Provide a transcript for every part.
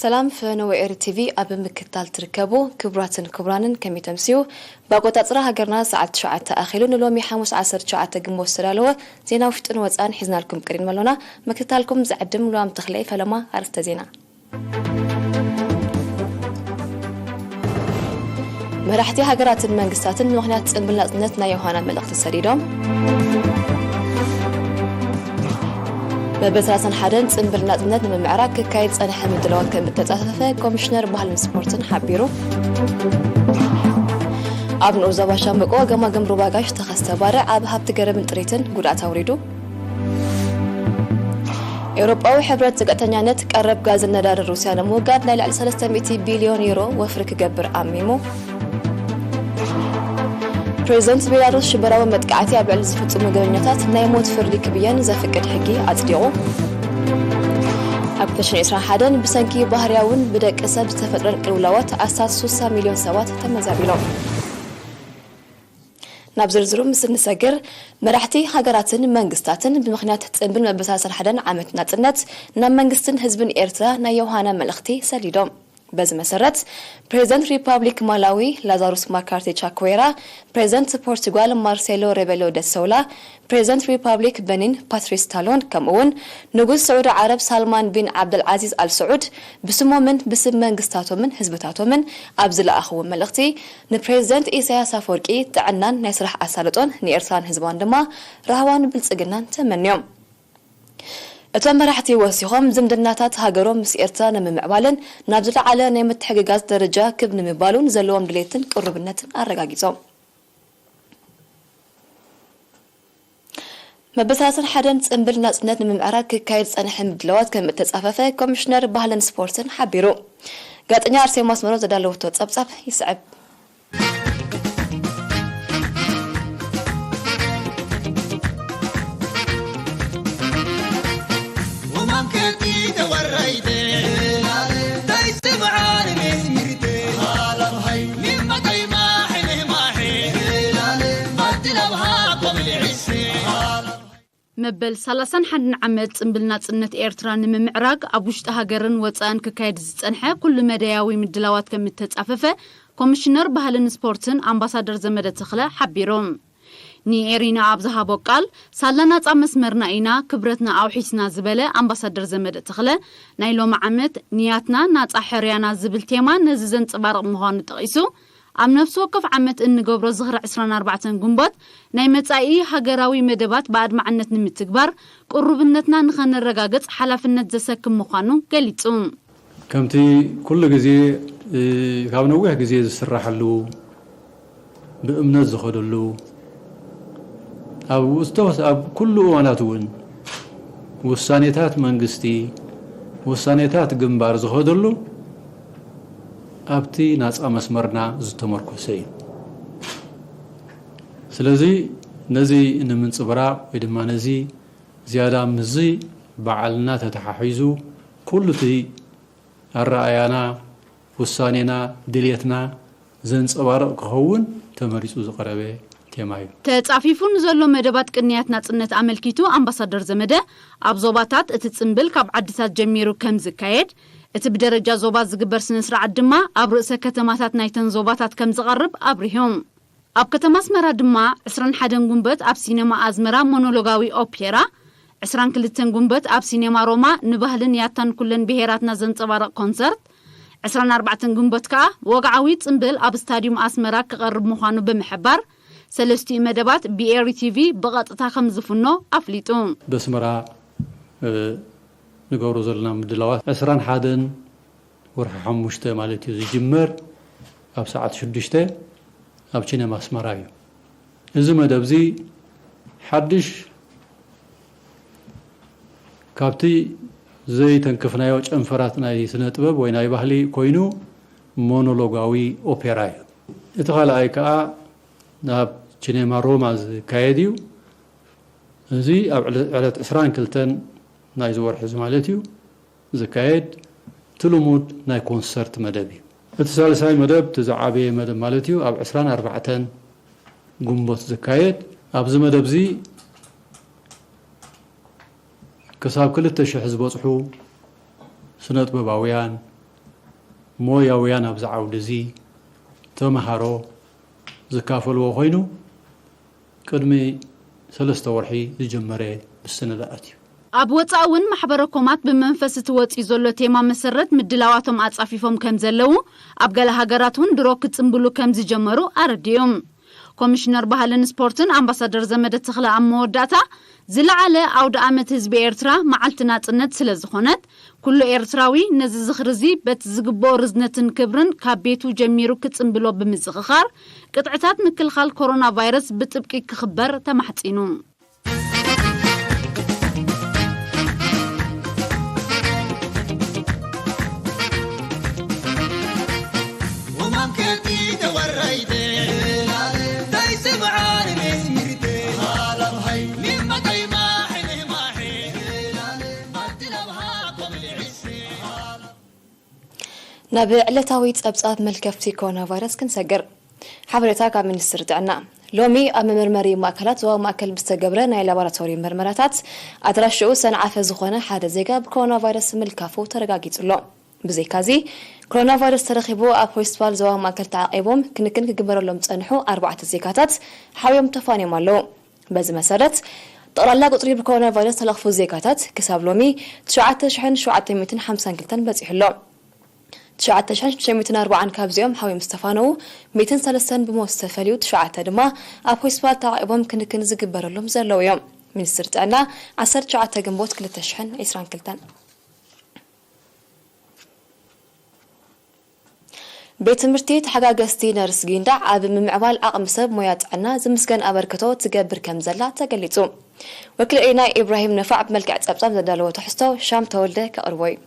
ሰላም፣ ፈነወ ኤሪ ቲቪ ኣብ ምክትታል ትርከቡ ክቡራትን ክቡራንን፣ ከመይ ተምስዩ? ብኣቆጻጽራ ሃገርና ሰዓት ትሽዓተ ኣኺሉ፣ ንሎሚ ሓሙስ ዓሰርተ ትሽዓተ ግንቦት ዝተዳለወ ዜና ውሽጥን ወጻእን ሒዝናልኩም ቀሪብና ኣሎና። ምክትታልኩም ዝዕድም ሉዋም ተኽለይ። ፈለማ ኣርእስተ ዜና። መራሕቲ ሃገራትን መንግስታትን ብምኽንያት ጽምብል ናጽነት ናይ ዮሃና መልእኽቲ ሰዲዶም። መበል ሰላሳን ሓደን ጽምብል ናጽነት ንምምዕራግ ክካየድ ዝጸንሐ ምድላዋት ከም እተጻፈፈ ኮሚሽነር ባህልን ስፖርትን ሓቢሩ። ኣብ ንኡስ ዞባ ሻምበቆ ገማግም ሩባ ጋሽ ተኸስተ ባርዕ ኣብ ሃብቲ ገረብን ጥሪትን ጉድኣት ኣውሪዱ። ኤውሮጳዊ ሕብረት ጽግዕተኛነት ቀረብ ጋዝን ነዳድን ሩስያ ንምውጋድ ናይ ልዕሊ ሰለስተ ሚእቲ ቢልዮን ዩሮ ወፍሪ ክገብር ኣሚሙ። ፕሬዚደንት ቤላሩስ ሽበራዊ መጥቃዕቲ ኣብ ልዕሊ ዝፍጽሙ ገበኛታት ናይ ሞት ፍርዲ ክብየን ዘፍቅድ ሕጊ ኣጽዲቑ። ኣብ ክልተ ሽሕን ዕስራን ሓደን ብሰንኪ ባህርያውን ብደቂ ሰብ ዝተፈጥረን ቅልውላዋት ኣስታት ስሳ ሚልዮን ሰባት ተመዛቢሎም። ናብ ዝርዝሩ ምስ እንሰግር፣ መራሕቲ ሃገራትን መንግስታትን ብምኽንያት ጽምብል መበል ሰላሳን ሓደን ዓመት ናጽነት ናብ መንግስትን ህዝብን ኤርትራ ናይ ዮሃና መልእኽቲ ሰዲዶም። በዚ መሰረት፣ ፕሬዚደንት ሪፓብሊክ ማላዊ ላዛሩስ ማካርቴ ቻኩዌራ፣ ፕሬዚደንት ፖርቱጋል ማርሴሎ ሬቤሎ ደ ሶላ፣ ፕሬዚደንት ሪፓብሊክ በኒን ፓትሪስ ታሎን፣ ከምኡውን ንጉስ ስዑዲ ዓረብ ሳልማን ቢን ዓብደልዓዚዝ ኣል ስዑድ ብስሞምን ብስም መንግስታቶምን ህዝብታቶምን ኣብ ዝለኣኽዎ መልእኽቲ፣ ንፕሬዚደንት ኢሳያስ ኣፈወርቂ ጥዕናን ናይ ስራሕ ኣሳልጦን፣ ንኤርትራን ህዝባን ድማ ራህዋን ብልጽግናን ተመንዮም። እቶም መራሕቲ ወሲኾም፣ ዝምድናታት ሃገሮም ምስ ኤርትራ ንምምዕባልን ናብ ዝለዓለ ናይ ምትሕግጋዝ ደረጃ ክብ ንምባሉን ዘለዎም ድሌትን ቅሩብነትን ኣረጋጊጾም። መበል ሰላሳን ሓደን ጽምብል ናጽነት ንምምዕራግ ክካየድ ዝጸንሐ ምድላዋት ከም እተጻፈፈ ኮሚሽነር ባህልን ስፖርትን ሓቢሩ። ጋዜጠኛ ኣርሴማ ኣስመሮም ዘዳለወቶ ጸብጻብ ይስዕብ። መበል ሰላሳን ሓደን ዓመት ጽምብል ናጽነት ኤርትራ ንምምዕራግ ኣብ ውሽጢ ሃገርን ወጻእን ክካየድ ዝጸንሐ ኩሉ መደያዊ ምድላዋት ከም እተጻፈፈ ኮሚሽነር ባህልን ስፖርትን ኣምባሳደር ዘመደ ተኽለ ሓቢሮም። ንኤሪና ኣብ ዝሃቦ ቃል፣ ሳላ ናጻ መስመርና ኢና፣ ክብረትና ኣውሒስና ዝበለ ኣምባሳደር ዘመደ ተኽለ፣ ናይ ሎሚ ዓመት ንያትና ናጻ ሕርያና ዝብል ቴማ ነዚ ዘንጸባርቕ ምዃኑ ጠቒሱ፣ ኣብ ነፍሲ ወከፍ ዓመት እንገብሮ ዝኽሪ ዕስራን ኣርባዕተን ግንቦት ናይ መጻኢ ሃገራዊ መደባት ብኣድማዕነት ንምትግባር ቅሩብነትና ንኸነረጋግጽ ሓላፍነት ዘሰክም ምዃኑ ገሊጹ። ከምቲ ኩሉ ግዜ፣ እ፣ ካብ ነዊሕ ግዜ ዝስራሓሉ፣ ብእምነት ዝኸደሉ፣ ኣብ ዝተወስ-፣ ኣብ ኩሉ እዋናት እውን ውሳኔታት መንግስቲ፣ ውሳኔታት ግንባር ዝኸደሉ ኣብቲ ናጻ መስመርና ዝተመርኮሰ እዩ። ስለዚ ነዚ ንምንጽብራቕ ወይ ድማ ነዚ ዝያዳ ምስዚ በዓልና ተተሓሒዙ ኩሉ እቲ ኣረኣያና፣ ውሳኔና፣ ድልየትና ዘንጸባርቕ ክኸውን ተመሪጹ ዝቐረበ ቴማ እዩ። ተጻፊፉ ንዘሎ መደባት ቅንያት ናጽነት ኣመልኪቱ ኣምባሳደር ዘመደ፣ ኣብ ዞባታት እቲ ጽምብል ካብ ዓድታት ጀሚሩ ከም ዝካየድ፣ እቲ ብደረጃ ዞባ ዝግበር ስነ ስርዓት ድማ ኣብ ርእሰ ከተማታት ናይተን ዞባታት ከም ዝቐርብ ኣብሪሁ። ኣብ ከተማ ኣስመራ ድማ ዕስራን ሓደን ግንቦት ኣብ ሲነማ ኣዝመራ ሞኖሎጋዊ ኦፔራ፣ ዕስራን ክልተን ግንቦት ኣብ ሲነማ ሮማ ንባህልን ያታን ኩለን ብሄራትና ዘንጸባርቕ ኮንሰርት፣ ዕስራን ኣርባዕተን ግንቦት ከኣ ወግዓዊ ጽምብል ኣብ ስታድዩም ኣስመራ ክቐርብ ምዃኑ ብምሕባር፣ ሰለስቲኡ መደባት ብኤሪ ቲቪ ብቐጥታ ከም ዝፍኖ ኣፍሊጡ። በስመራ፣ እ፣ ንገብሮ ዘለና ምድላዋት ዕስራን ሓደን ወርሒ ሓሙሽተ ማለት እዩ ዝጅመር፣ ኣብ ሰዓት ሽዱሽተ ኣብ ቺነማ ኣስመራ እዩ። እዚ መደብ እዚ ሓድሽ፣ ካብቲ ዘይተንክፍናዮ ጨንፈራት ናይ ስነ ጥበብ ወይ ናይ ባህሊ ኮይኑ ሞኖሎጋዊ ኦፔራ እዩ። እቲ ካልኣይ ከኣ ናብ ቺኔማ ሮማ ዝካየድ እዩ። እዚ ኣብ ዕለ-፣ ዕለት ዕስራን ክልተን ናይዚ ወርሒ እዚ ማለት እዩ ዝካየድ እቲ ልሙድ ናይ ኮንሰርት መደብ እዩ። እቲ ሳልሳይ መደብ፣ እቲ ዝዓበየ መደብ ማለት እዩ፣ ኣብ ዕስራን ኣርባዕተን ግንቦት ዝካየድ። ኣብዚ መደብ እዚ ክሳብ ክልተ ሽሕ ዝበጽሑ ስነ ጥበባውያን፣ ሞያውያን ኣብዚ ዓውዲ እዚ ተምሃሮ ዝካፈልዎ ኮይኑ፣ ቅድሚ ሰለስተ ወርሒ ዝጀመረ ምስንዳኣት እዩ። ኣብ ወጻኢ እውን ማሕበረ ኮማት ብመንፈስ እቲ ወጺኡ ዘሎ ቴማ መሰረት ምድላዋቶም ኣጻፊፎም ከም ዘለዉ፣ ኣብ ገለ ሃገራት እውን ድሮ ክጽንብሉ ከም ዝጀመሩ ኣረዲኡ። ኮሚሽነር ባህልን ስፖርትን ኣምባሳደር ዘመደ ተኽለ ኣብ መወዳእታ፣ ዝለዓለ ኣውደ ኣመት ህዝቢ ኤርትራ መዓልቲ ናጽነት ስለ ዝኾነት፣ ኩሉ ኤርትራዊ ነዚ ዝኽሪ እዚ በቲ ዝግብኦ ርዝነትን ክብርን ካብ ቤቱ ጀሚሩ ክጽንብሎ ብምዝኽኻር፣ ቅጥዕታት ምክልኻል ኮሮና ቫይረስ ብጥብቂ ክኽበር ተማሕጺኑ። ናብ ዕለታዊ ጸብጻብ መልከፍቲ ኮሮና ቫይረስ ክንሰግር። ሓበሬታ ካብ ሚኒስትሪ ጥዕና። ሎሚ ኣብ መመርመሪ ማእከላት ዞባ ማእከል ብዝተገብረ ናይ ላቦራቶሪ መርመራታት፣ ኣድራሽኡ ሰንዓፈ ዝኾነ ሓደ ዜጋ ብኮሮና ቫይረስ ምልካፉ ተረጋጊጹ ኣሎ። ብዘይካዚ፣ ኮሮና ቫይረስ ተረኺቡ ኣብ ሆስፒታል ዞባ ማእከል ተዓቂቦም ክንክን ክግበረሎም ዝጸንሑ ኣርባዕተ ዜጋታት ሓውዮም ተፋንዮም ኣለዉ። በዚ መሰረት፣ ጠቕላላ ቁጽሪ ብኮሮና ቫይረስ ተለኽፉ ዜጋታት ክሳብ ሎሚ ትሽዓተ ሽሕን ሸውዓተ ሚእትን ሓምሳን ክልተን በጺሑ ኣሎ። ትሽዓተ ሽሕን ሽዱሽተ ሚእትን ኣርባዓን ካብዚኦም ሓውዮም ዝተፋነዉ፣ ሚእትን ሰለስተን ብሞት ዝተፈልዩ፣ ትሽዓተ ድማ ኣብ ሆስፒታል ተዓቂቦም ክንክን ዝግበረሎም ዘለዉ እዮም። ሚኒስትሪ ጥዕና ዓሰርተ ትሽዓተ ግንቦት ክልተ ሽሕን ዕስራን ክልተን። ቤት ትምህርቲ ተሓጋገዝቲ ነርስ ጊንዳዕ ኣብ ምምዕባል ዓቕሚ ሰብ ሞያ ጥዕና ዝምስገን ኣበርክቶ ትገብር ከም ዘላ ተገሊጹ። ወኪል ዒና ኢብራሂም ነፋዕ ብመልክዕ ጸብጻብ ዘዳለዎ ትሕዝቶ ሻም ተወልደ ከቕርቦ እዩ።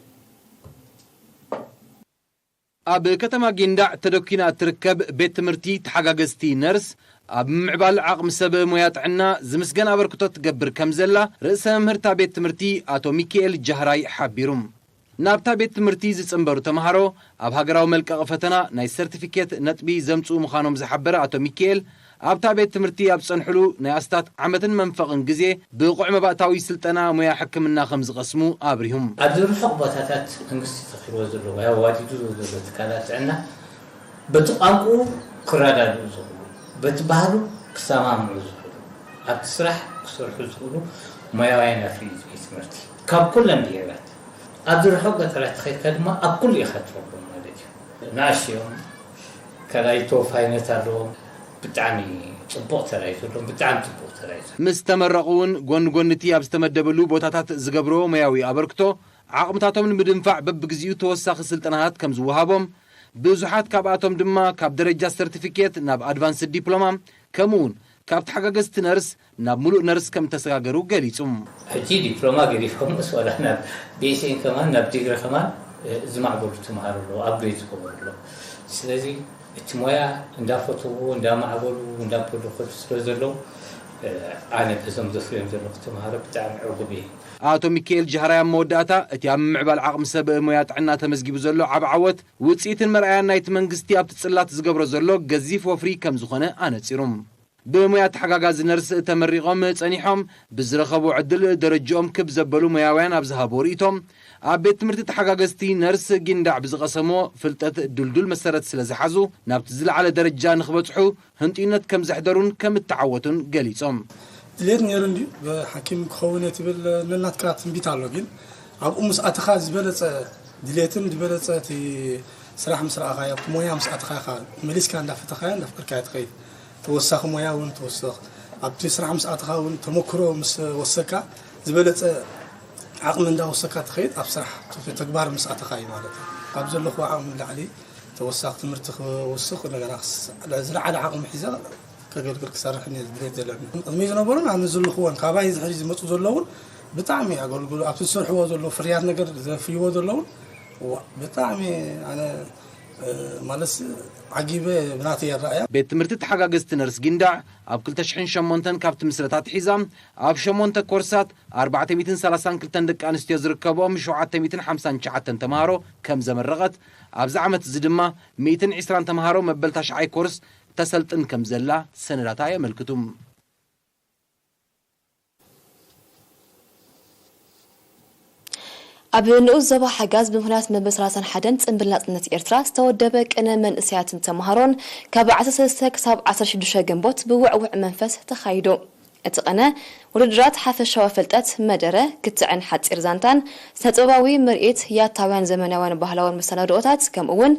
ኣብ ከተማ ጊንዳዕ ተደኲና እትርከብ ቤት ትምህርቲ ተሓጋገዝቲ ነርስ ኣብ ምምዕባል ዓቕሚ ሰብ ሞያ ጥዕና ዝምስገን ኣበርክቶ ትገብር ከም ዘላ ርእሰ መምህርታ ቤት ትምህርቲ ኣቶ ሚኪኤል ጃህራይ ሓቢሩ። ናብታ ቤት ትምህርቲ ዝጽንበሩ ተምሃሮ ኣብ ሃገራዊ መልቀቒ ፈተና ናይ ሰርቲፊኬት ነጥቢ ዘምጽኡ ምዃኖም ዝሓበረ ኣቶ ሚኪኤል፣ ኣብታ ቤት ትምህርቲ ኣብ ዝጸንሕሉ ናይ ኣስታት ዓመትን መንፈቕን ግዜ ብቑዕ መባእታዊ ስልጠና ሞያ ሕክምና ከም ዝቐስሙ ኣብሪሁም። ኣብዚ ርሑቕ ቦታታት መንግስቲ ተኺልዎ ዘሎ ወይ ኣዋዲዱ ዘሎ ትካላት ጥዕና በቲ ቋንቋኡ ክረዳድኡ ዝኽእሉ፣ በቲ ባህሉ ክሰማምዑ ዝኽእሉ፣ ኣብቲ ስራሕ ክሰርሑ ዝኽእሉ ሞያውያን ኣፍርዩ እዩ ቤት ትምህርቲ። ካብ ኩለን ብሄራት ኣብዚ ርሑቕ ገጠራት ተኸድካ ድማ ኣብ ኩሉ ኢኻ ትረኽቦም ማለት እዩ። ንኣሽዮም ካልኣይ ተወፋይነት ኣለዎም። ብጣዕሚ ጽቡቕ ተራእዩ ዘለዎም፣ ብጣዕሚ ጽቡቕ ተራእዩ ዘሎ። ምስ ተመረቑ እውን ጎኒ ጎኒ እቲ ኣብ ዝተመደበሉ ቦታታት ዝገብርዎ ሞያዊ ኣበርክቶ ዓቕምታቶም ንምድንፋዕ በብግዜኡ ተወሳኺ ስልጠናታት ከም ዝወሃቦም፣ ብዙሓት ካብኣቶም ድማ ካብ ደረጃ ሰርቲፊኬት ናብ ኣድቫንስድ ዲፕሎማ ከምኡ እውን ካብ ተሓጋገዝቲ ነርስ ናብ ሙሉእ ነርስ ከም እተሰጋገሩ ገሊጹ። ሕጂ ዲፕሎማ ገዲፎምስ ዋላ ናብ ቢኤስኤን ከማን ናብ ዲግሪ ከማን፣ እ፣ ዝማዕበሉ ተምሃሮ ኣለዉ፣ ኣፕግሬድ ዝገበሩ ኣለዉ። ስለዚ እቲ ሞያ እንዳፈተዉ፣ እንዳማዕበሉ፣ እንዳበሉ ከዱ ስለ ዘለዉ፣ እ፣ ኣነ በዞም ዘፍርዮም ዘለኹ ተምሃሮ ብጣዕሚ ዕጉብ እየ። ኣቶ ሚካኤል ጃህራይ ኣብ መወዳእታ፣ እቲ ኣብ ምምዕባል ዓቕሚ ሰብ ሞያ ጥዕና ተመዝጊቡ ዘሎ ዓቢ ዓወት፣ ውጽኢትን መርኣያን ናይቲ መንግስቲ ኣብቲ ጽላት ዝገብሮ ዘሎ ገዚፍ ወፍሪ ከም ዝኾነ ኣነጺሩ። ብሞያ ተሓጋጋዚ ነርስ ተመሪቖም ጸኒሖም ብዝረኸቡ ዕድል ደረጅኦም ክብ ዘበሉ ሞያውያን ኣብ ዝሃብዎ ርእይቶ፣ ኣብ ቤት ትምህርቲ ተሓጋገዝቲ ነርስ ጊንዳዕ ብዝቐሰምዎ ፍልጠት ድልዱል መሰረት ስለ ዝሓዙ፣ ናብቲ ዝለዓለ ደረጃ ንኽበጽሑ ህንጡይነት ከም ዘሕደሩን ከም እተዓወቱን ገሊጾም። ድሌት ነይሩ እንድዩ፣ ብሓኪም ክኸውን እየ ትብል ነናትካ ትንቢት ኣሎ፣ ግን ኣብኡ ምስ ኣተኻ ዝበለጸ ድሌትን ዝበለጸ እቲ ስራሕ ምስ ረኣኻዮ፣ ኣብቲ ሞያ ምስ ኣተኻ ኢኻ መሊስካ እንዳፈተኻዮ እንዳፍቀርካዮ ትኸይድ። ተወሳኺ ሞያ እውን ትወስኽ። ኣብቲ ስራሕ ምስ ኣተኻ እውን ተመክሮ ምስ ወሰካ ዝበለጸ ዓቕሚ እንዳወሰካ ትኸይድ፣ ኣብ ስራሕ ተግባር ምስ ኣተኻ እዩ ማለት እዩ። ካብ ዘለኹዎ ዓቕሚ ንላዕሊ ተወሳኺ ትምህርቲ ክወስኽ፣ እንደገና ክስ-፣ ዝለዓለ ዓቕሚ ሒዘ ከገልግል ክሰርሕ እየ ድሌት ዘለኒ። ቅድሚ ዝነበሩን ኣነ ዘለኹዎን ካባይ ዝሕሪ ዝመፁ ዘለውን ብጣዕሚ ኣገልግሎ ኣብቲ ዝሰርሕዎ ዘለዉ ፍርያት ነገር ዘፍርይዎ ዘለውን ዋ-፣ ብጣዕሚ ኣነ፣ እ፣ ማለትስ ዓጊበ ብናተይ ኣረኣእያ። ቤት ትምህርቲ ተሓጋገዝቲ ነርስ ጊንዳዕ ኣብ ክልተ ሽሕን ሸሞንተን ካብቲ ምስረታ ኣትሒዛ ኣብ ሸሞንተ ኮርሳት ኣርባዕተ ሚእትን ሰላሳን ክልተን ደቂ ኣንስትዮ ዝርከብኦም ሸውዓተ ሚእትን ሓምሳን ትሽዓተን ተምሃሮ ከም ዘመረቐት፣ ኣብዚ ዓመት እዚ ድማ ሚእትን ዕስራን ተምሃሮ መበል ታሽዓይ ኮርስ ተሰልጥን ከም ዘላ ሰነዳታ የመልክቱ። ኣብ ንኡስ ዞባ ሓጋዝ ብምኽንያት መበል ሰላሳን ሓደን ጽምብል ናጽነት ኤርትራ ዝተወደበ ቅነ መንእሰያትን ተምሃሮን ካብ ዓሰርተ ሰለስተ ክሳብ ዓሰርተ ሽዱሽተ ግንቦት ብውዕውዕ መንፈስ ተኻይዱ። እቲ ቅነ ውድድራት ሓፈሻዊ ፍልጠት፣ መደረ፣ ክትዕን ሓጺር ዛንታን፣ ስነ-ጥበባዊ ምርኢት፣ ያታውያን ዘመናውያን ባህላውን መሰናድኦታት፣ ከምኡ እውን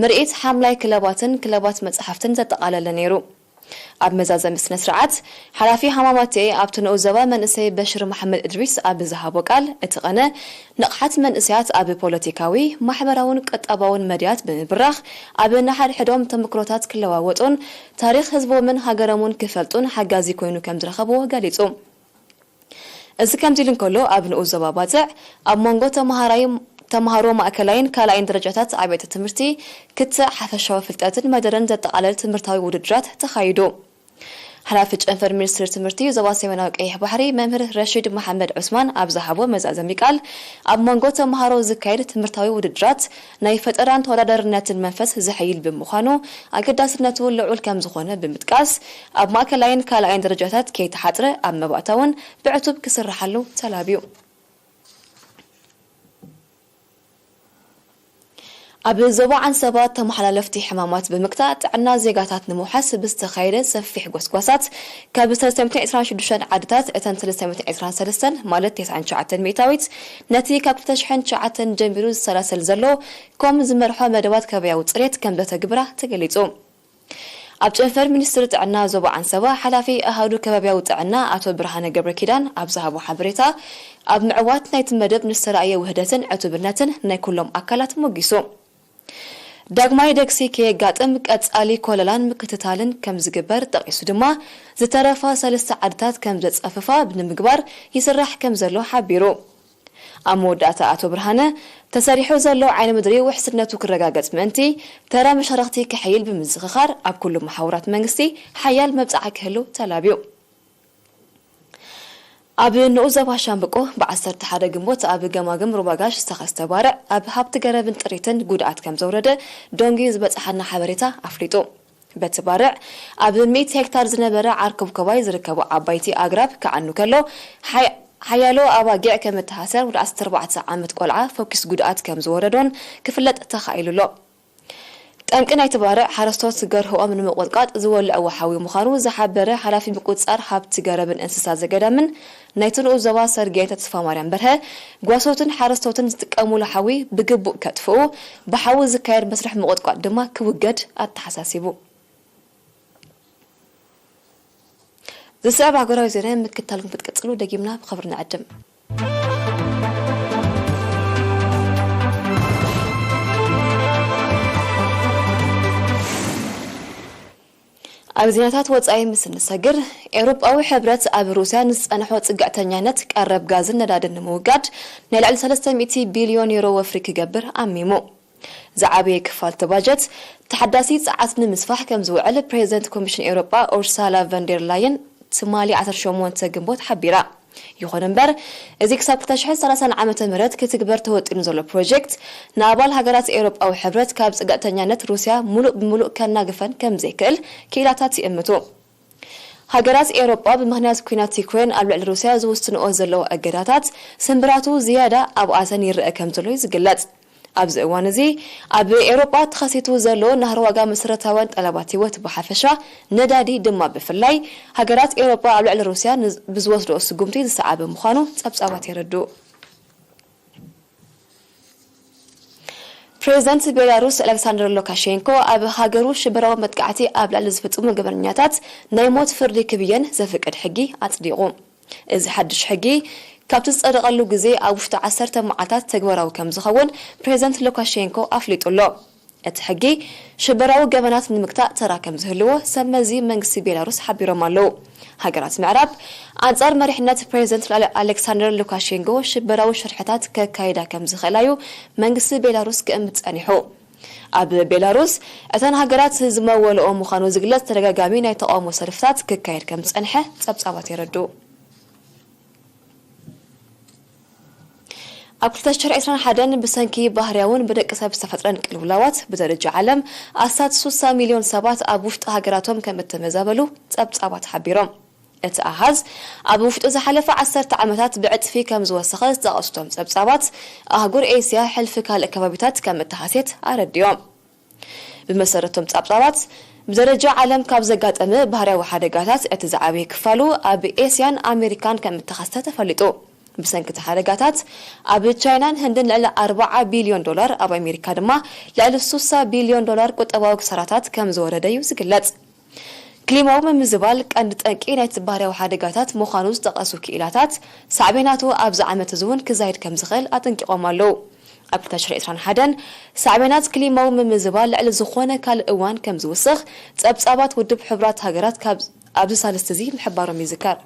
ምርኢት ሓምላይ ክለባትን ክለባት መጻሕፍትን ዘጠቓለለ ነይሩ። ኣብ መዛዘሚ ስነ ስርዓት፣ ሓላፊ ሃማማቴ ኣብቲ ንኡስ ዞባ መንእሰይ በሽር መሓመድ እድሪስ ኣብ ዝሃቦ ቃል፣ እቲ ቐነ ንቕሓት መንእሰያት ኣብ ፖለቲካዊ፣ ማሕበራውን ቁጠባውን መድያት ብምብራኽ፣ ኣብ ንሓድሕዶም ተመክሮታት ክለዋወጡን ታሪኽ ህዝቦምን ሃገሮምን ክፈልጡን ሓጋዚ ኮይኑ ከም ዝረኸብዎ ገሊጹ። እዚ ከምዚ ኢሉ እንከሎ፣ ኣብ ንኡስ ዞባ ባጽዕ ኣብ መንጎ ተመሃራይ ተምሃሮ ማእከላይን ካልኣይን ደረጃታት ኣብያተ ትምህርቲ ክትዕ ሓፈሻዊ ፍልጠትን መደረን ዘጠቓለል ትምህርታዊ ውድድራት ተኻይዱ። ሓላፊ ጨንፈር ሚኒስትሪ ትምህርቲ ዞባ ሰሜናዊ ቀይሕ ባሕሪ መምህር ረሺድ መሓመድ ዑስማን ኣብ ዝሃቦ መዛዘሚ ቃል፣ ኣብ መንጎ ተምሃሮ ዝካየድ ትምህርታዊ ውድድራት ናይ ፈጠራን ተወዳዳርነትን መንፈስ ዘሐይል ብምዃኑ ኣገዳስነቱ ልዑል ከም ዝኾነ ብምጥቃስ፣ ኣብ ማእከላይን ካልኣይን ደረጃታት ከይተሓጽረ ኣብ መባእታውን ብዕቱብ ክስርሓሉ ተላብዩ። ኣብ ዞባ ዓንሰባ ተመሓላለፍቲ ሕማማት ብምግታእ ጥዕና ዜጋታት ንምውሓስ ብዝተኻየደ ሰፊሕ ጎስጓሳት፣ ካብ ሰለስተ ሚእትን ዕስራን ሽዱሽተን ዓድታት እተን ሰለስተ ሚእትን ዕስራን ሰለስተን ማለት ተስዓን ትሽዓተን ሚእታዊት፣ ነቲ ካብ ክልተ ሽሕን ትሽዓተን ጀሚሩ ዝሰላሰል ዘሎ ኮም ዝመርሖ መደባት ከባብያዊ ጽሬት ከም ዘተግብራ ተገሊጹ። ኣብ ጨንፈር ሚኒስትሪ ጥዕና ዞባ ዓንሰባ ሓላፊ ኣሃዱ ከባብያዊ ጥዕና ኣቶ ብርሃነ ገብረ ኪዳን ኣብ ዝሃቦ ሓበሬታ፣ ኣብ ምዕዋት ናይቲ መደብ ንዝተራእየ ውህደትን ዕቱብነትን ናይ ኩሎም ኣካላት ሞጊሱ። ዳግማይ ደግሲ ከየጋጥም ቀጻሊ ኮለላን ምክትታልን ከም ዝግበር ጠቒሱ ድማ፣ ዝተረፋ ሰለስተ ዓድታት ከም ዘጸፍፋ ብምግባር ይስራሕ ከም ዘሎ ሓቢሩ። ኣብ መወዳእታ ኣቶ ብርሃነ፣ ተሰሪሑ ዘሎ ዓይኒ ምድሪ ውሕስነቱ ክረጋገጽ ምእንቲ፣ ተራ መሻርኽቲ ክሕይል ብምዝኽኻር፣ ኣብ ኩሉ መሓውራት መንግስቲ ሓያል መብጽዓ ክህሉ ተላብዩ። ኣብ ንኡስ ዞባ ሻምብቆ ብዓሰርተ ሓደ ግንቦት ኣብ ገማግም ሩባ ጋሽ ዝተኸስተ ባርዕ ኣብ ሃብቲ ገረብን ጥሪትን ጉድኣት ከም ዘውረደ ዶንጊ ዝበጽሓና ሓበሬታ ኣፍሊጡ። በቲ ባርዕ ኣብ ሚእቲ ሄክታር ዝነበረ ዓርከብኮባይ ዝርከቡ ዓባይቲ ኣግራብ ክዓኑ ከሎ፣ ሓይ-፣ ሓያሎ ኣባጊዕ ከም እተሃሰር ወዲ ዓሰርተ ኣርባዕተ ዓመት ቆልዓ ፈኲስ ጉድኣት ከም ዝወረዶን ክፍለጥ ተኻኢሉ ኣሎ። ጠንቂ ናይቲ ባርዕ ሓረስቶት ገርህኦም ንምቑጥቃጥ ዝወልዕዎ ሓዊ ምዃኑ ዝሓበረ ሓላፊ ምቁጽጻር ሃብቲ ገረብን እንስሳ ዘገዳምን ናይቲ ንኡስ ዞባ ሰርጌን ተስፋማርያም በርሀ፣ ጓሶትን ሓረስቶትን ዝጥቀሙሉ ሓዊ ብግቡእ ከጥፍኡ፣ ብሓዊ ዝካየድ መስርሕ ምቑጥቋጥ ድማ ክውገድ ኣተሓሳሲቡ። ዝስዕብ ሃገራዊ ዜና ምክትታልኩም ክትቅጽሉ ደጊምና ብኽብሪ ንዕድም። ኣብ ዜናታት ወጻኢ ምስ እንሰግር፣ ኤውሮጳዊ ሕብረት ኣብ ሩስያ ንዝጸንሖ ጽግዕተኛነት ቀረብ ጋዝን ነዳድን ንምውጋድ ናይ ልዕሊ ሰለስተ ሚእቲ ቢልዮን ዩሮ ወፍሪ ክገብር ኣሚሙ። ዝዓበየ ክፋል እቲ ባጀት ተሓዳሲ ጸዓት ንምስፋሕ ከም ዝውዕል ፕሬዚደንት ኮሚሽን ኤውሮጳ ኡርሳላ ቨንደር ላየን ትማሊ ዓሰርተ ሸሞንተ ግንቦት ሓቢራ። ይኹን እምበር፣ እዚ ክሳብ ክልተ ሽሕን ሰላሳን ዓመተ ምህረት ክትግበር ተወጢኑ ዘሎ ፕሮጀክት፣ ንኣባል ሃገራት ኤውሮጳዊ ሕብረት ካብ ጽግዕተኛነት ሩስያ ሙሉእ ብሙሉእ ከናግፈን ከም ዘይክእል ክኢላታት ይእምቱ። ሃገራት ኤውሮጳ ብምኽንያት ኲናት ዩክሬን ኣብ ልዕሊ ሩስያ ዝውስንኦ ዘለዋ እገዳታት፣ ስምብራቱ ዝያዳ ኣብኣተን ይረኣ ከም ዘሎ እዩ ዝግለጽ። ኣብዚ እዋን እዚ፣ ኣብ ኤውሮጳ ተኸሲቱ ዘሎ ናህሪ ዋጋ መሰረታውያን ጠለባት ህይወት ብሓፈሻ፣ ነዳዲ ድማ ብፍላይ፣ ሃገራት ኤውሮጳ ኣብ ልዕሊ ሩስያ ንዝ-፣ ብዝወስድኦ ስጉምቲ ዝሰዓበ ምዃኑ ጸብጻባት የረድኡ። ፕሬዚደንት ቤላሩስ ኣሌክሳንደር ሉካሼንኮ ኣብ ሃገሩ ሽበራዊ መጥቃዕቲ ኣብ ልዕሊ ዝፍጽሙ ገበነኛታት ናይ ሞት ፍርዲ ክብየን ዘፍቅድ ሕጊ ኣጽዲቑ። እዚ ሓድሽ ሕጊ ካብቲ ዝጸደቐሉ ግዜ ኣብ ውሽጢ ዓሰርተ መዓልታት ተግባራዊ ከም ዝኸውን ፕሬዚደንት ሉካሼንኮ ኣፍሊጡ ኣሎ። እቲ ሕጊ ሽበራዊ ገበናት ንምግታእ ተራ ከም ዝህልዎ ሰብ መዚ መንግስቲ ቤላሩስ ሓቢሮም ኣለዉ። ሃገራት ምዕራብ ኣንጻር መሪሕነት ፕሬዚደንት ኣሌክሳንደር ሉካሼንኮ ሽበራዊ ሽርሕታት ከካይዳ ከም ዝኽእላ እዩ መንግስቲ ቤላሩስ ክእምት ጸኒሑ። ኣብ ቤላሩስ እተን ሃገራት ዝመወልኦ ምዃኑ ዝግለጽ ተደጋጋሚ ናይ ተቓውሞ ሰልፍታት ክካየድ ከም ዝጸንሐ ጸብጻባት የረድኡ። ኣብ ክልተ ሽሕን ዕስራን ሓደን ብሰንኪ ባህርያውን ብደቂ ሰብ ዝተፈጥረን ቅልውላዋት ብደረጃ ዓለም ኣስታት ስሳ ሚልዮን ሰባት ኣብ ውሽጢ ሃገራቶም ከም እተመዛበሉ ጸብጻባት ሓቢሮም። እቲ ኣሃዝ ኣብ ውሽጢ ዝሓለፈ ዓሰርተ ዓመታት ብዕጽፊ ከም ዝወሰኸ ዝጠቐሱ እቶም ጸብጻባት፣ ኣህጉር ኤስያ ሕልፊ ካልእ ከባቢታት ከም እተሃስየት ኣረዲኦም። ብመሰረቶም ጸብጻባት፣ ብደረጃ ዓለም ካብ ዘጋጠመ ባህርያዊ ሓደጋታት እቲ ዝዓበየ ክፋሉ ኣብ ኤስያን ኣሜሪካን ከም እተኸስተ ተፈሊጡ። ብሰንኪ እቲ ሓደጋታት፣ ኣብ ቻይናን ህንድን ልዕሊ ኣርባዓ ቢልዮን ዶላር፣ ኣብ ኣሜሪካ ድማ ልዕሊ ስሳ ቢልዮን ዶላር ቁጠባዊ ክሳራታት ከም ዝወረደ እዩ ዝግለጽ። ክሊማዊ ምምዝባል ቀንዲ ጠንቂ ናይቲ ባህርያዊ ሓደጋታት ምዃኑ ዝጠቐሱ ክኢላታት፣ ሳዕቤናቱ ኣብዚ ዓመት እዚ እውን ክዛይድ ከም ዝኽእል ኣጠንቂቖም ኣለዉ። ኣብ ክልተ ሽሕን ዕስራን ሓደን፣ ሳዕቤናት ክሊማዊ ምምዝባል ልዕሊ ዝኾነ ካልእ እዋን ከም ዝውስኽ ጸብጻባት ውድብ ሕቡራት ሃገራት ካብ ኣብዚ ሳልስቲ እዚ ምሕባሮም ይዝከር።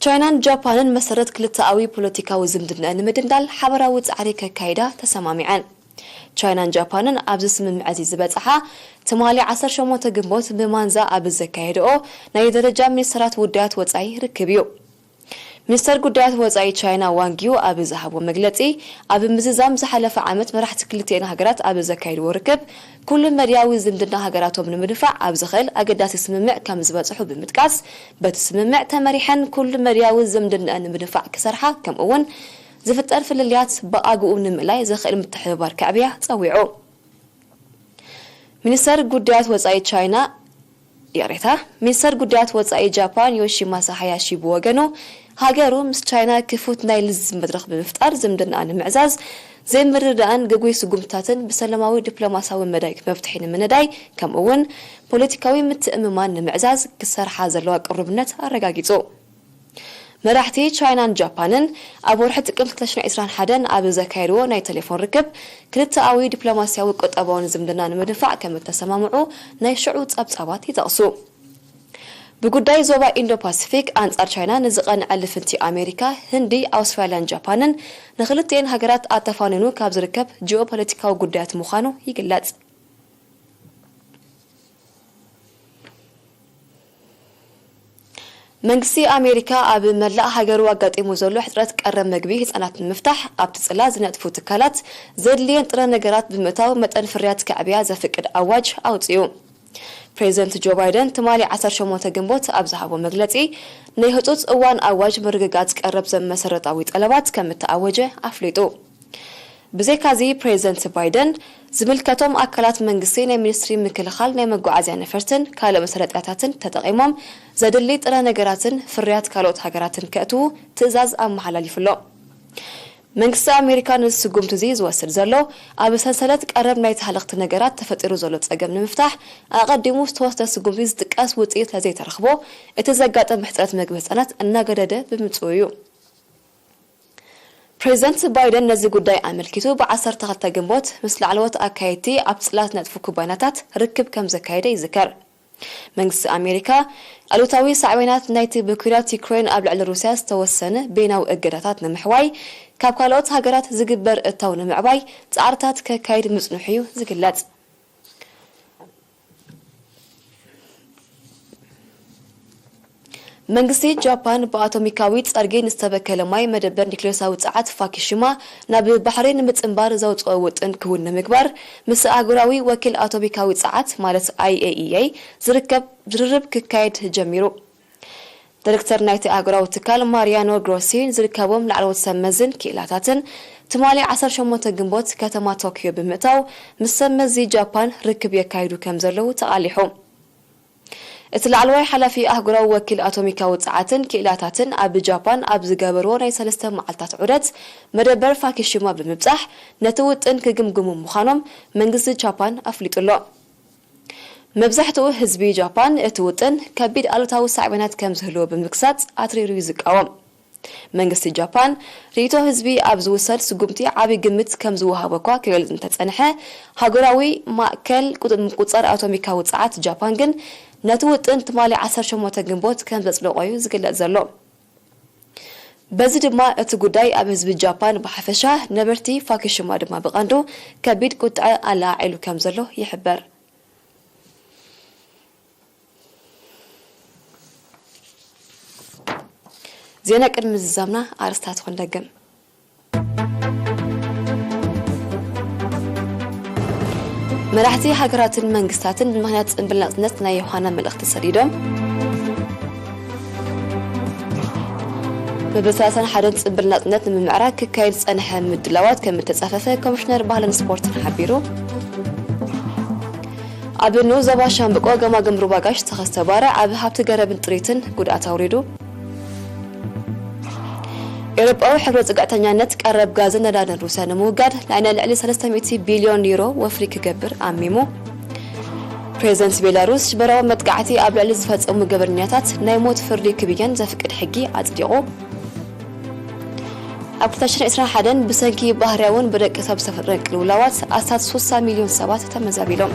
ቻይናን ጃፓንን መሰረት ክልተኣዊ ፖለቲካዊ ዝምድና ንምድልዳል ሓበራዊ ጻዕሪ ከካይዳ ተሰማሚዐን። ቻይናን ጃፓንን ኣብዚ ስምምዕ እዚ ዝበጽሓ ትማሊ ዓሰርተ ሸሞንተ ግንቦት ብማንዛ ኣብ ዘካየድኦ ናይ ደረጃ ሚኒስትራት ጉዳያት ወጻኢ ርክብ እዩ። ሚኒስተር ጉዳያት ወጻኢ ቻይና ዋንግ ዩ ኣብ ዝሃቦ መግለጺ፣ ኣብ ምዝዛም ዝሓለፈ ዓመት መራሕቲ ክልቲኤን ሃገራት ኣብ ዘካየድዎ ርክብ፣ ኩሉ መድያዊ ዝምድና ሃገራቶም ንምድንፋዕ ኣብ ዝኽእል ኣገዳሲ ስምምዕ ከም ዝበጽሑ ብምጥቃስ፣ በቲ ስምምዕ ተመሪሐን ኩሉ መድያዊ ዝምድናኣን ንምድንፋዕ ክሰርሓ፣ ከምኡ እውን ዝፍጠር ፍልልያት ብኣግኡ ንምእላይ ዘኽእል ምትሕብባር ከዕብያ ጸዊዑ። ሚኒስተር ጉዳያት ወጻኢ ቻይና፣ ይቕሬታ፣ ሚኒስተር ጉዳያት ወጻኢ ጃፓን ዮሺማሳ ሃያሺ ብወገኑ፣ ሃገሩ ምስ ቻይና ክፉት ናይ ልዝብ መድረኽ ብምፍጣር ዝምድናኣ ንምዕዛዝ ዘይምርድዳእን ግጉይ ስጉምትታትን ብሰላማዊ ዲፕሎማሲያዊ መዳይ መፍትሒ ንምንዳይ፣ ከምኡ እውን ፖለቲካዊ ምትእምማን ንምዕዛዝ ክሰርሓ ዘለዋ ቅሩብነት ኣረጋጊጹ። መራሕቲ ቻይናን ጃፓንን ኣብ ወርሒ ጥቅምቲ ክልተ ሽሕን ዕስራን ሓደን ኣብ ዘካየድዎ ናይ ቴሌፎን ርክብ፣ ክልተኣዊ ዲፕሎማሲያዊ ቁጠባውን ዝምድና ንምድንፋዕ ከም እተሰማምዑ ናይ ሽዑ ጸብጻባት ይጠቕሱ። ብጉዳይ ዞባ ኢንዶ ፓሲፊክ ኣንጻር ቻይና ንዝቐንዐ ልፍንቲ ኣሜሪካ፣ ህንዲ፣ ኣውስትራልያን ጃፓንን ንክልቲኤን ሃገራት ኣተፋኒኑ ካብ ዝርከብ ጂኦፖለቲካዊ ጉዳያት ምዃኑ ይግለጽ። መንግስቲ ኣሜሪካ ኣብ መላእ ሃገሩ ኣጋጢሙ ዘሎ ሕጽረት ቀረብ መግቢ ህጻናት ንምፍታሕ ኣብቲ ጽላት ዝነጥፉ ትካላት ዘድልየን ጥረ ነገራት ብምእታው መጠን ፍርያት ከዕብያ ዘፍቅድ ኣዋጅ ኣውጺኡ። ፕሬዚደንት ጆ ባይደን ትማሊ ዓሰርተ ሸሞንተ ግንቦት ኣብ ዝሃቦ መግለጺ፣ ናይ ህጹጽ እዋን ኣዋጅ ምርግጋጽ ቀረብ ዘም መሰረታዊ ጠለባት ከም እተኣወጀ ኣፍሊጡ። ብዘይካዚ፣ ፕሬዚደንት ባይደን ዝምልከቶም ኣካላት መንግስቲ ናይ ሚኒስትሪ ምክልኻል ናይ መጓዓዝያ ነፈርትን ካልእ መሳለጥያታትን ተጠቒሞም ዘድሊ ጥረ ነገራትን ፍርያት ካልኦት ሃገራትን ከእትዉ ትእዛዝ ኣመሓላሊፉ ኣሎ። መንግስቲ ኣሜሪካ ነዚ ስጉምቲ እዚ ዝወስድ ዘሎ፣ ኣብ ሰንሰለት ቀረብ ናይቲ ሃለኽቲ ነገራት ተፈጢሩ ዘሎ ጸገም ንምፍታሕ ኣቐዲሙ ዝተወስደ ስጉምቲ ዝጥቀስ ውጽኢት ስለዘይተረኽቦ፣ እቲ ዘጋጠመ ሕጽረት መግቢ ህጻናት እናገደደ ብምጽኡ እዩ። ፕሬዚደንት ባይደን ነዚ ጉዳይ ኣመልኪቱ ብ ዓሰርተ ክልተ ግንቦት ምስ ላዕለዎት ኣካየድቲ ኣብ ጽላት ነጥፉ ኩባንያታት ርክብ ከም ዘካየደ ይዝከር። መንግስቲ ኣሜሪካ፣ ኣሉታዊ ሳዕቤናት ናይቲ ብኲናት ዩክሬን ኣብ ልዕሊ ሩስያ ዝተወሰነ ቤናዊ እገዳታት ንምሕዋይ፣ ካብ ካልኦት ሃገራት ዝግበር እታው ንምዕባይ ጻዕርታት ከካይድ ምጽንሑ እዩ ዝግለጽ። መንግስቲ ጃፓን ብኣቶሚካዊ ጸርጊ ንዝተበከለ ማይ መደበር ኒክሌሳዊ ጸዓት ፋኪሺማ ናብ ባሕሪ ንምጽንባር ዘውጽኦ ውጥን ክውን ንምግባር፣ ምስ ኣህጉራዊ ወኪል ኣቶሚካዊ ጸዓት ማለት ኣይ ኤ ኢ ኤ ዝርከብ ዝርርብ ክካየድ ጀሚሩ። ዳይሬክተር ናይቲ ኣህጉራዊ ትካል ማሪያኖ ግሮሲ ዝርከቦም ላዕለዎት ሰብ መዝን ክኢላታትን ትማሊ ዓሰርተ ሸሞንተ ግንቦት ከተማ ቶክዮ ብምእታው ምስ ሰብ መዚ ጃፓን ርክብ የካይዱ ከም ዘለዉ ተቓሊሑ። እቲ ላዕለዋይ ሓላፊ ኣህጉራዊ ወኪል ኣቶሚካዊ ጸዓትን ክኢላታትን ኣብ ጃፓን ኣብ ዝገበርዎ ናይ ሰለስተ መዓልታት ዑደት መደበር ፋኪሺማ ብምብጻሕ ነቲ ውጥን ክግምግሙ ምዃኖም መንግስቲ ጃፓን ኣፍሊጡ ኣሎ። መብዛሕትኡ ህዝቢ ጃፓን እቲ ውጥን ከቢድ ኣሉታዊ ሳዕቤናት ከም ዝህልዎ ብምግሳጽ ኣትሪሩ እዩ ዝቃወም። መንግስቲ ጃፓን ርእይቶ ህዝቢ ኣብ ዝውሰድ ስጉምቲ ዓቢ ግምት ከም ዝወሃቦ እኳ ክገልጽ እንተጸንሐ፣ ሃገራዊ ማእከል ቁጥ-፣ ምቁጽጻር ኣቶሚካዊ ጸዓት ጃፓን ግን ነቲ ውጥን ትማሊ ዓሰርተ ሸሞንተ ግንቦት ከም ዘጽደቖ እዩ ዝግለጽ ዘሎ። በዚ ድማ እቲ ጉዳይ ኣብ ህዝቢ ጃፓን ብሓፈሻ፣ ነበርቲ ፋኩሺማ ድማ ብቐንዱ ከቢድ ቁጥዐ ኣለዓዒሉ ከም ዘሎ ይሕበር። ዜና ቅድሚ ዝዛምና ኣርእስታት ክንደግም። መራሕቲ ሃገራትን መንግስታትን ብምኽንያት ጽንብል ናጽነት ናይ ዮሃና መልእኽቲ ሰዲዶም። መበል ሰላሳን ሓደን ጽንብል ናጽነት ንምምዕራግ ክካየድ ዝጸንሐ ምድላዋት ከም እተጻፈፈ ኮሚሽነር ባህልን ስፖርትን ሓቢሩ። ኣብ ንኡስ ዞባ ሻምብቆ ገማግም ሩባ ጋሽ ዝተኸስተ ባርዕ ኣብ ሃብቲ ገረብን ጥሪትን ጉድኣት ኣውሪዱ። ኤውሮጳዊ ሕብረት ጽግዕተኛነት ቀረብ ጋዝን ነዳድን ሩስያ ንምውጋድ ናይ ናይ ልዕሊ ሰለስተ ሚእቲ ቢልዮን ዩሮ ወፍሪ ክገብር ኣሚሙ። ፕሬዝደንት ቤላሩስ ሽበራዊ መጥቃዕቲ ኣብ ልዕሊ ዝፈጸሙ ገበነኛታት ናይ ሞት ፍርዲ ክብየን ዘፍቅድ ሕጊ ኣጽዲቑ። ኣብ ክልተ ሽሕን ዕስራን ሓደን ብሰንኪ ባህርያውን ብደቂ ሰብ ዝተፈጥረን ቅልውላዋት ኣስታት ሱሳ ሚልዮን ሰባት ተመዛቢሎም።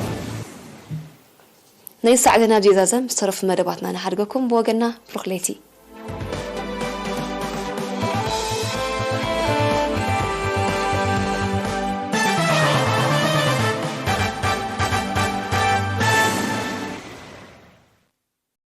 ናይ ሰዓት ዜና ኣብዚ ይዛዘም። ዝተረፉ መደባትና ንሓድገኩም። ብወገንና ብሩኽ ለይቲ።